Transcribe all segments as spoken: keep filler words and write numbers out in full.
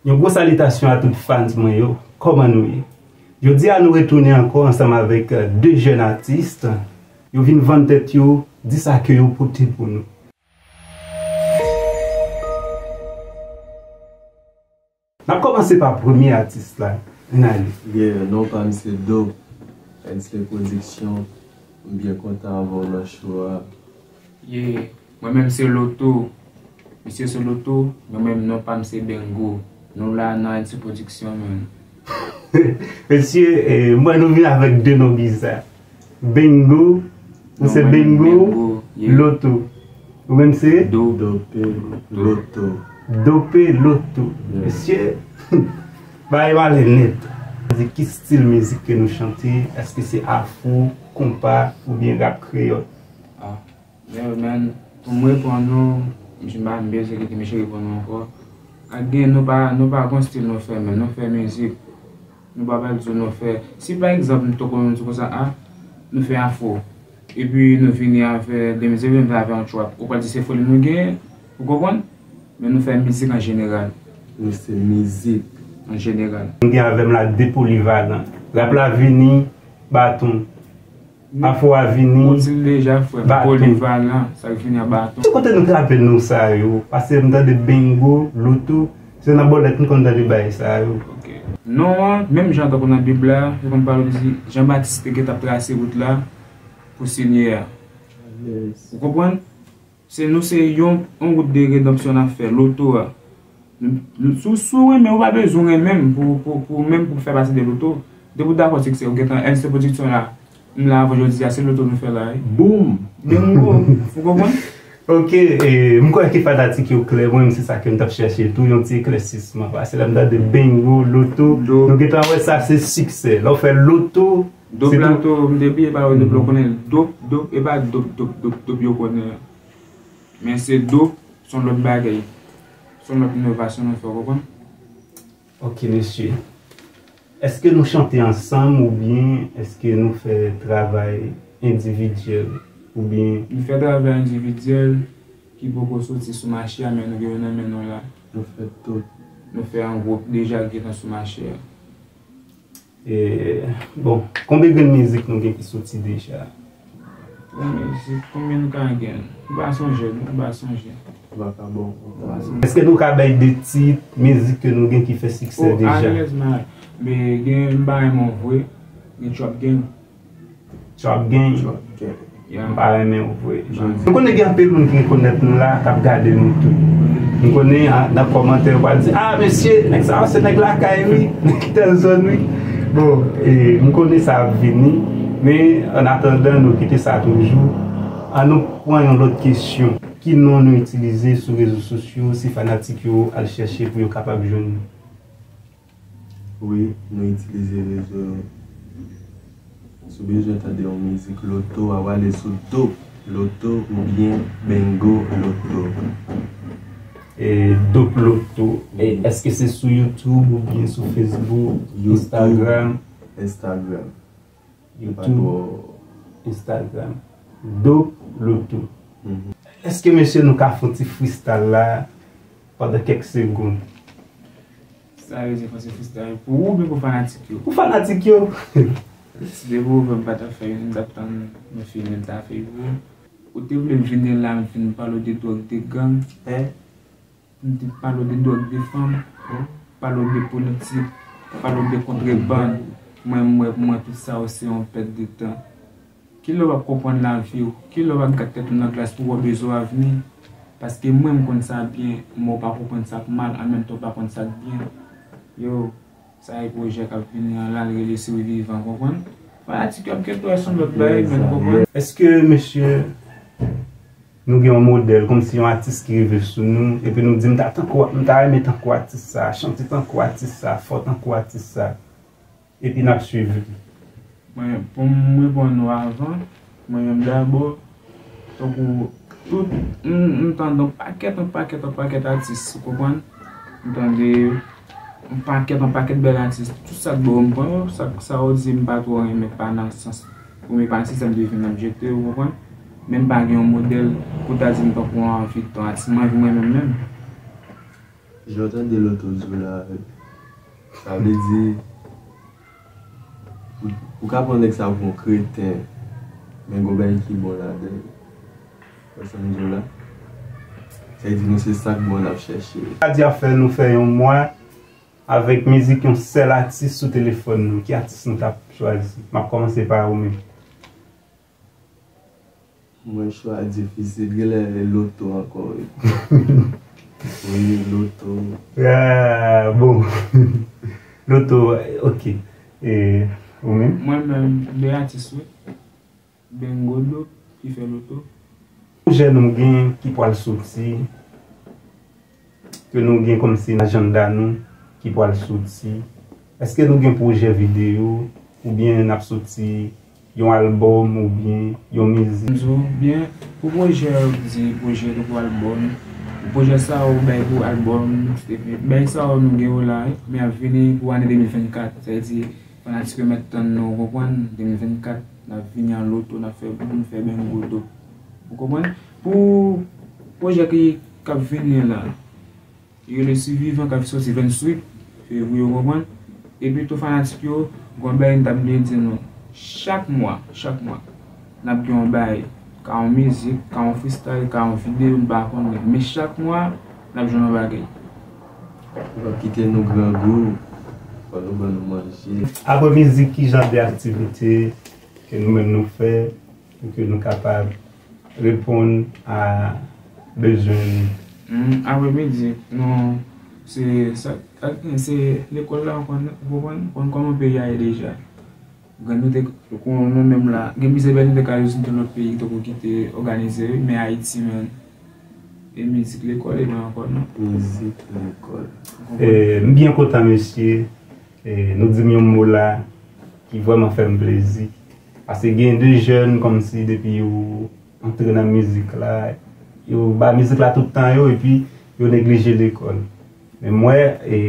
Yon gwo salitasyon a tout fans mwen yo. Kòman nou ye? Jodi a nou retounen ankò ansanm avèk, euh, de jèn atis. Yo vin vann tèt yo, di sa ke yo pote pou nou. N ap kòmanse pa premye atis la. Ann ale. Yeah, non pa m se Dope, N C Production. M byen kontan avè w nan show a. Yeah, mwen menm se Loto. Misye se Loto, mwen menm non pa m se Bengo. Nou la nan N C Production, man. Mesye, eh, mwen nou vin avèk de non biza. Bengo, ou se Bengo, Loto. Ou menm se? Dope Loto. Dope Loto. Mesye, bagay male nèt. Di ki stil mizik ke nou chante, èske se afro, konpa oubyen rap kreyòl? Ah, yeah, man, pou mwen reponn nou, m pa bezwen kite mesye reponn nou ankò. Again, nou pa, nou pa gon stil nou fè, men nou fè mizik. Nou pa pral di w nou fè. Si pa egzanp, nou te konn di konsa, ah, nou fè afro. Epi nou vini avè de mizik, vin avè yon trap. Ou pral di se foli nou genyen, ou konprann? Men nou fè mizik an jeneral. Nou se mizik. An jeneral. M gen avè m la de polivalan. Rap la vini, baton. Afro a vini. Ou di l deja, frè. Polivalan, sa k vini a baton. Ki kote nou trape non sa yo? Paske m tande Bengo, Loto, se nan bòlèt m konn tande bagay sa yo. Ok. Non an, menm jan tankou nan Bib la, yo konn pale di Jan Batis te gentan ap trase wout la pou Senyè a. Ou konprann? Se nou se yon, yon wout de redanpsyon n ap fè, Loto a. Si w, si w renmen, ou pa bezwen renmen m pou, pou, pou menm pou fè pati de Loto. Depi w dakò siksè, ou gentan N C Production la. M la avè w jodi a, se Loto nou fè la wi. Boom! Bengo, ou konprann? Ok, e, m kwè ke fanatik yo klè, mwen menm se sa ke m t ap chèche tou, yon ti eklèsisman. Paske lè m tande Bengo, Loto, nou gentan wè sa se siksè. Lè w fè Loto, Dope la tou, m te bliye pale w Dope la, ou konnen Dope, Dope, e pa Dope, Dope, Dope, Dope yo konnen an. Men se Dope, se yon lòt bagay. Se yon lòt inovasyon nou fè, ou konprann? Ok, mesye. Èske nou chante ansanm oubyen èske nou fè travay endividyèl oubyen? Nou fè travay endividyèl ki poko soti sou mache a, men nou gen yo nan men nou la. Nou fè tout. Nou fè an gwoup deja ki gentan sou mache a. E, bon, konbyen grenn mizik nou gen ki soti deja? Bon, mizik, konbyen nou ka gen? M pa sonje, non, m pa sonje. Vakabon. Èske nou ka bay de tit mizik ke nou gen ki fè siksè deja? Alèz, man. Men gen M Pa Renmen W vre, gen Trap Gang. Trap Gang? M Pa Renmen W vre. M konnen gen anpil moun ki rekonèt nou la, k ap gade nou tou. M konnen nan kòmantè yo pral di, ah, mesye, nèg sa yo se nèg lakay wi, nèg tèl zòn wi. Bon, e, m konnen sa ap vini, men an atandan nou kite sa toujou. An nou pran yon lòt kesyon. Ki non nou itilize sou rezo sosyo si fanatik yo al chèche pou yo kapab jwenn nou? Wi, nou itilize rezo yo. Si w bezwen tande yon mizik Loto, w ap ale sou Dope Loto oubyen Bengo Loto. E, Dope Loto. E, èske se sou YouTube oubyen sou Facebook, Instagram? Instagram. YouTube, Instagram. Dope Loto. Èske mesye nou ka fè yon ti freestyle la pandan kèk segonn? Sa vle di fè yon ti freestyle pou ou oubyen pou fanatik yo? Pou fanatik yo. Si te pou ou, m pa t ap fè youn, m t ap tann nou fini, m ta fè pou ou. Ou te vle m vini la, m vin pale w de dwòg, de gang. M te pale w de dwòg, de fanm, pale w de politik, pale w de kontrebann. Mwen, m wè pou mwen tout sa yo se yon pèt de tan. Kilè w ap konprann lavi w? Kilè w ap gad tèt ou nan glas pou w wè bezwen w a vini? Paske mwen, m konn sa byen, men w pa konprann sa k mal, an menm tan w pa konn sa k byen. Yo, sa e pwojè k ap vini an la, l rele Swivivan, konprann? Fanatik yo ap gen dwa se yon lòt bagay, men nou konprann. Èske mesye nou gen yon modèl, kòmsi yon atis ki rive sou nou, epi nou di, m ta tankou, m ta renmen tankou atis sa, chante tankou atis sa, fò tankou atis sa, epi n ap swiv li? Mwen, pou m reponn ou avan, mwen menm dabò, tankou tout, m, m tande yon pakèt, yon pakèt, yon pakèt atis, ou konprann? M tande yon pakèt, yon pakèt bèl atis, tout sa k bò m pran yo, sa, sa yo di m pa twò renmen, pa nan sans, oubyen pa nan sistèm de vi m n ap jete, ou konprann? Men m pa gen yon modèl pou ta di m tankou yon anvi tan atis, m anvi mwen menm menm. Jan w tande Lotto di w la, sa vle di, ou, ou ka pran nèg sa pou yon kreten, men gon bagay ki bon ladan l. Wè sa m di w la? Sa vle di nou se sa k bon n ap chèche. Sa di ap fè nou fè yon mwa avèk mizik yon sèl atis sou telefòn nou. Ki atis nou t ap chwazi? M ap kòmanse pa ou menm. Mwen chwa difisil, genlè Lotto ankò, wi. Wi, Lotto. Ah, bon. Lotto, ok. E ou menm? Mwen menm, de atis, wi. Bengodo, ki fè Lotto. Pwojè nou gen ki pwal soti, ke nou gen kòmsi nan ajanda nou ki pral soti? Èske nou gen pwojè videyo oubyen n ap soti yon albòm oubyen yon mizik? M di w byen, pou pwojè, w di pwojè nou pou albòm, pwojè sa ou bay pou albòm, epi bay sa ou nou gen yo la, men ap vini pou ane de mil vennkat, sa vle di fanatik yo mèt tann nou, w konprann, de mil vennkat, n ap vini an Lotto, n ap fè boum, fè bengodo, w konprann? Pou pwojè ki, k ap vini la, yo rele Sivivan k ap soti venntuit fevriye, w konprann? Epi tou fanatik yo, gon bagay m t ap bliye di nou. Chak mwa, chak mwa, n ap gen yon bagay. Ka yon mizik, ka yon freestyle, ka yon videyo, m pa konnen. Men chak mwa, n ap jwenn yon bagay. Ou p ap kite nou grangou, fò nou ban nou manje. Apre mizik, ki jan de aktivite ke nou menm nou fè pou ke nou kapab reponn a bezwen nou? Hmm, apre mizik, nou, se sa, sa k gen, se lekòl la, w konn, w konprann, w konn kòman peyi a ye deja. Gen nou te, kon nou menm la, gen plizyè bagay nou te ka jwenn nan lòt peyi, tankou ki te òganize, wi, men Ayiti, men, e mizik lekòl, e mwen ankò, non. Mizik lekòl. E, m byen kontan, mesye. E, nou di m yon mo la ki vrèman fè m plezi. Paske gen de jèn kòmsi depi yo antre nan mizik la, yo ba mizik la tout tan yo, epi yo neglije lekòl. Men m wè, e,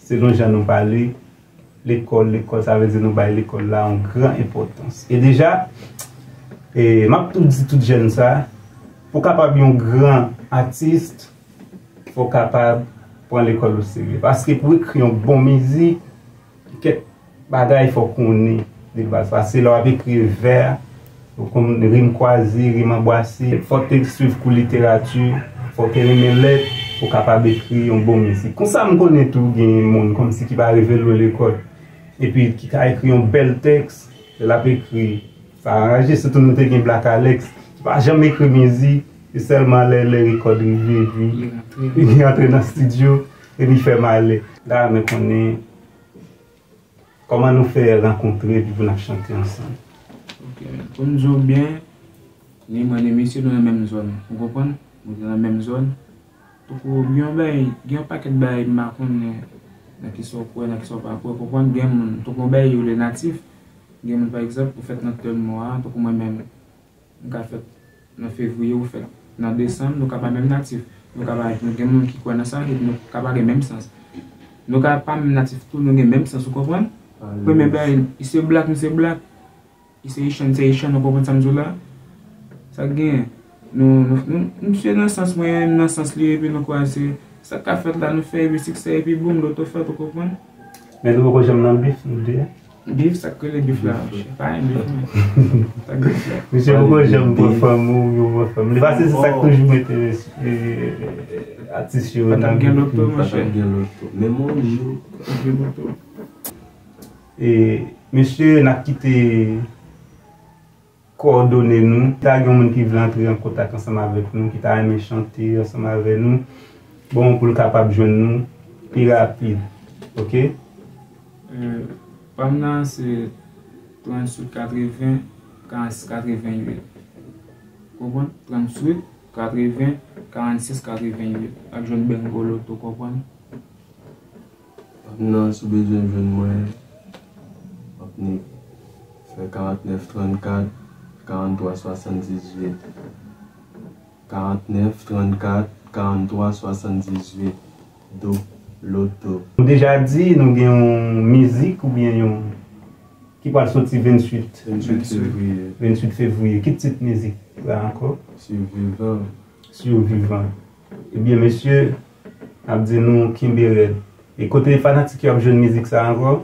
selon jan nou pale, lekòl, lekòl, sa vle di nou bay lekòl la yon gran enpòtans. E deja, e, m ap tou di tout jèn sa, pou w kapab yon gran atis, fò w kapab pran lekòl oserye. Paske pou ekri yon bon mizik, kèk bagay fò w konnen de baz. Paske lè w ap ekri vè, ou konn rim kwaze, rim anbwase, fò w te swiv kou literati, fò w te renmen lèt, pou w kapab ekri yon bon mizik. Konsa m konnen tou gen moun kòmsi ki pa rive lwen lekòl, epi ki ka ekri yon bèl tèks, lè l ap ekri, sa anraje, sitou nou te gen Black Alex, ki pa janm ekri mizik, se sèlman lè, lè rekòd rive, epi li rantre nan estidyo, epi li fè malè. La, mwen konnen kòman nou fè rankontre epi pou n ap chante ansanm. Ok, pou m di w byen, ni mwen ni misye nou nan menm zòn, ou konprann? Nou te nan menm zòn. Tankou gen yon bagay, gen yon pakèt bagay m pa konnen nan kisa w kwè, nan kisa w pa kwè, konprann? Gen moun, tankou yon bagay yo rele natif, gen moun, pa egzanp, ou fèt nan tèl mwa, tankou mwen menm, m ka fèt nan fevriye, ou fèt nan desanm, nou ka pa menm natif. Nou ka pa, nou gen moun ki kwè nan sa, epi nou ka pa gen menm sans. Nou ka pa menm natif tou, nou gen menm sans, ou konprann? Premye bagay, li se black, nou se black. Li se Echan, se Echan, ou konprann sa m di w la? Sa k genyen? Nou, nou, nou, misye nan sans mwen, m nan sans li, epi nou kwaze. Sa k ka fèt la, nou fè, epi siksè, epi boum, Lotto fèt, ou konprann? Men nou poko janm nan bif, nou de a. Bif, sa k rele bif la, monchè? Pa gen bif, men. Sa k bif la? Misye poko janm pran fanm ou, yo pran fanm. Li pase se sa k toujou mete, e, atis yo nan bif. Pa t ap gen Lotto, monchè. Pa t ap gen Lotto. Menm yon jou. Pa t ap gen Lotto. E, mesye, n ap kite kowòdone nou. Ta gen yon moun ki vle antre an kontak ansanm avèk nou, ki ta renmen chante ansanm avè nou, bon, pou l kapab jwenn nou pi rapid. Ok? E, pa m nan se tranntuit katreven, karannsis katreventuit. Konprann? Tranntuit katreven, karannsis katreventuit. Ap jwenn Bengo Lotto, konprann? Pa m nan, si w bezwen jwenn mwen, w ap ni fè karantnèf trannkat, karanntwa swasanndizuit. Karantnèf trannkat, karanntwa swasanndizuit. Do, Lotto. Nou deja di nou gen yon mizik oubyen yon, ki pral soti venntuit. Venntuit fevriye. Venntuit fevriye. Ki tit mizik la ankò? Survivant. Survivant. Ebyen, mesye, Ap di nou kenbe rèd. E kote fanatik yo ap jwenn mizik sa ankò?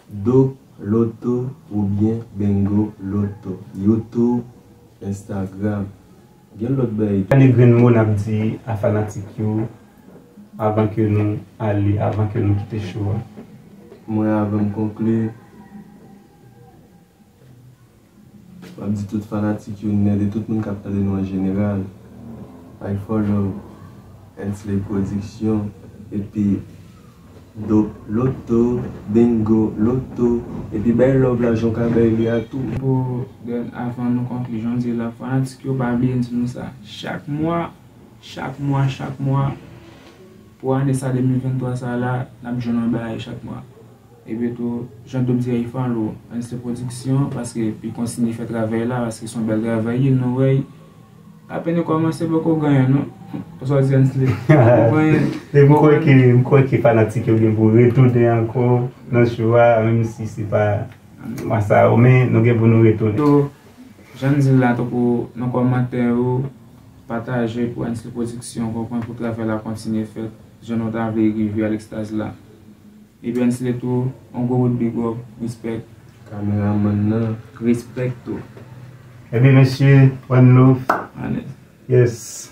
Dope Loto oubyen Bingo Loto. YouTube, Instagram. Gen lòt bay. Gade grenn mo n ap di a fanatik yo avan ke nou ale, avan ke nou kite show a. Mwen, avan m konkli, m ap di tout fanatik yo nèt e tout moun k ap tande nou an jeneral, I follow Ensley Production epi Dope Loto, Bingo Loto, epi bay love la jan w ka bay li a tou. Pou den, avan nou konkli, jan w di la, fanatik yo pa bliye n di nou sa. Chak mwa, chak mwa, chak mwa, pou ane sa de mil venntwa sa la, n ap jwenn yon bagay chak mwa. Epi tou, jan Dope di a, i follow Ensley Production, paske pou kontinye fè travay la, paske se yon bèl travay ye, nou wè, apèn kòmanse, poko gen anyen non. Sa w di, Ensley? Poko gen anyen. E m kwè ke, m kwè ke fanatik yo gen pou retounen ankò nan show a, menm si se pa mwa sa yo, men nou gen pou nou retounen. Tou, jan n di l la, tankou nan kòmantè yo, pataje pou Ensley Production, konprann, pou travay la kontinye fèt, jan nou ta vle rive a lekstaz la. Epi Ensley tou, yon gwo bout big up, respect. Kameramann nan. Respect tou. Ebyen mesye, one love. Alèz. Yes.